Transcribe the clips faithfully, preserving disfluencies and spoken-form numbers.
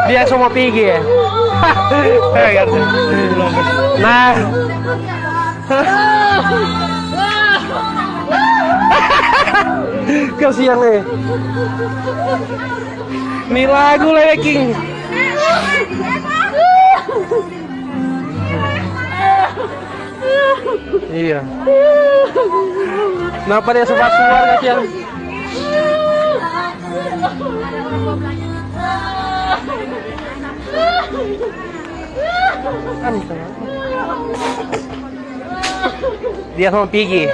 Dia so mo pigi, ya? Nah. Kasiang, eh. Ni lagu lagi. Iya. Napa dia sempat keluar, kasiang? Kan itu. Dia so mo pigi.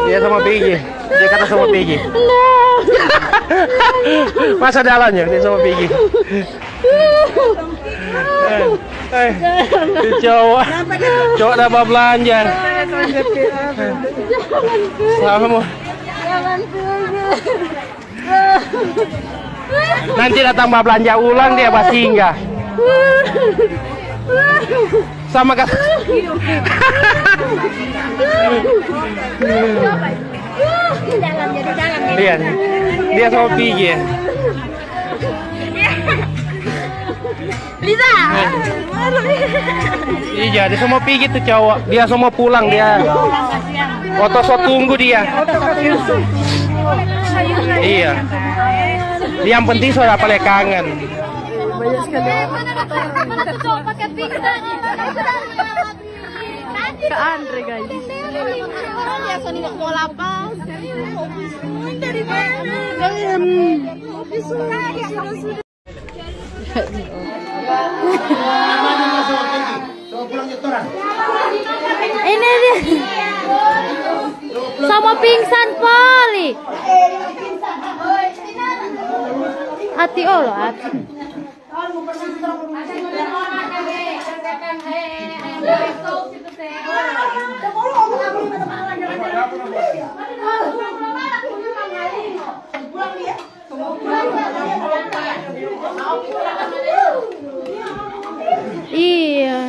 Dia so mo pigi. Dia kata so mo pigi. Masa dalamnya, dia so mo pigi. Eh, eh, itu cowok. Cowok da bablanja. Sama mo. Nanti datang bablanja ulang dia basingga. Sama kata. Iya, dia so mo pigi, ya. Liza. Iya, dia so mo pigi tu cowok. Dia so mo pulang dia. Oto so tunggu dia. Iya. Yang penting so dapa lia kangen. Mana tu cowok pake pingsan? Ke Andre, guys. Orang biasa nih mau lapas. Dari mana? Ini dia. Sama pingsan poli. Ati olo, ati. Iya.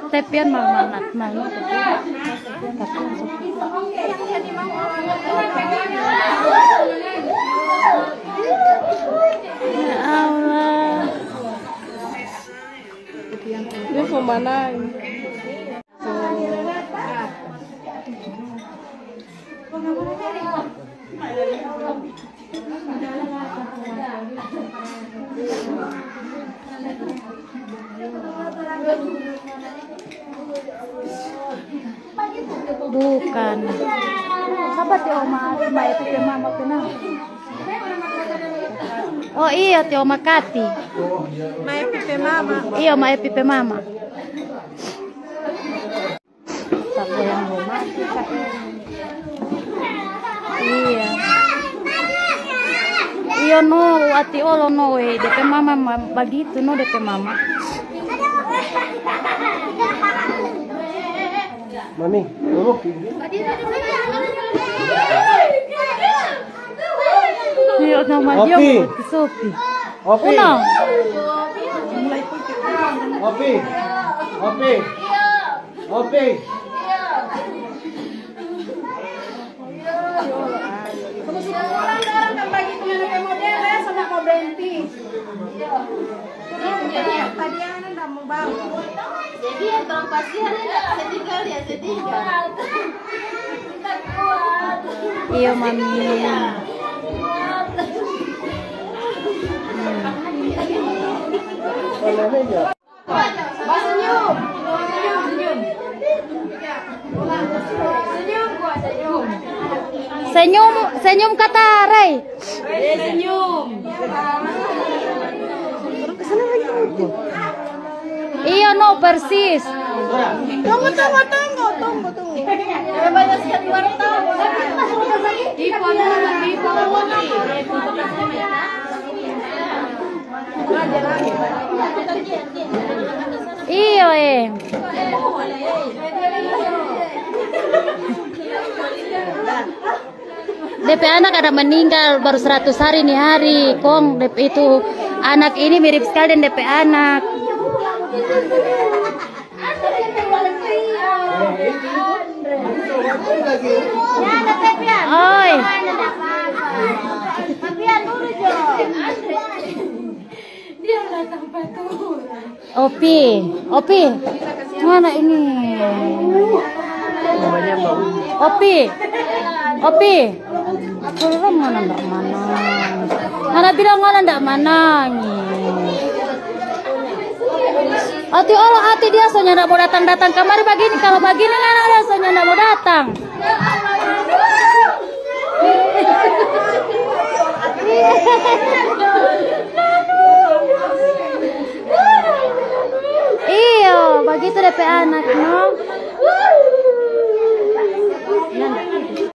Tepian mal manat, mal. Ya Allah. Dia pemanain. Bukan. Sapa ti oma, mai tu pe mama pe nama? Oh iyo, ti oma Kati. Mai pi pe mama. Iyo, mai pi pe mama. Iya. Iyo no, ati olo no, we. Depe mama ma-, bagitu no, depe mama. Mami, dulu. Iyo, nama dia Opi. Sopi. Opi. Uno. Opi. Opi. Opi. Orang, orang kan bagi tu yang pakai model, ya, sama mau berhenti. Jadi, jadi, tadi yang nda mau bawa. Jadi yang orang pasihan ini setinggal, ya, setinggal. Iyo, Mami. Iya. Basenyum. Senyum, senyum. Senyum, senyum kata, Rey. Rey, senyum. Iyo, no, persis. Tunggu, tunggu, tunggu, tunggu, tunggu. Ipo, Ipo. Iyo, eh. Depe anak ada meninggal baru seratus hari ni hari. Kong depe itu anak ini mirip sekali deng depe anak. Oi. Opi, Opi, mana ini? Opi, Opi. Aku bilang mana ndak manang. Mana bilang mana ndak manang. Ati Allah, ati dia so nyanda mau datang-datang kamari bagini, kalau bagini ngana dia so nyanda mau datang. Iyo, bagitu depe anak, no.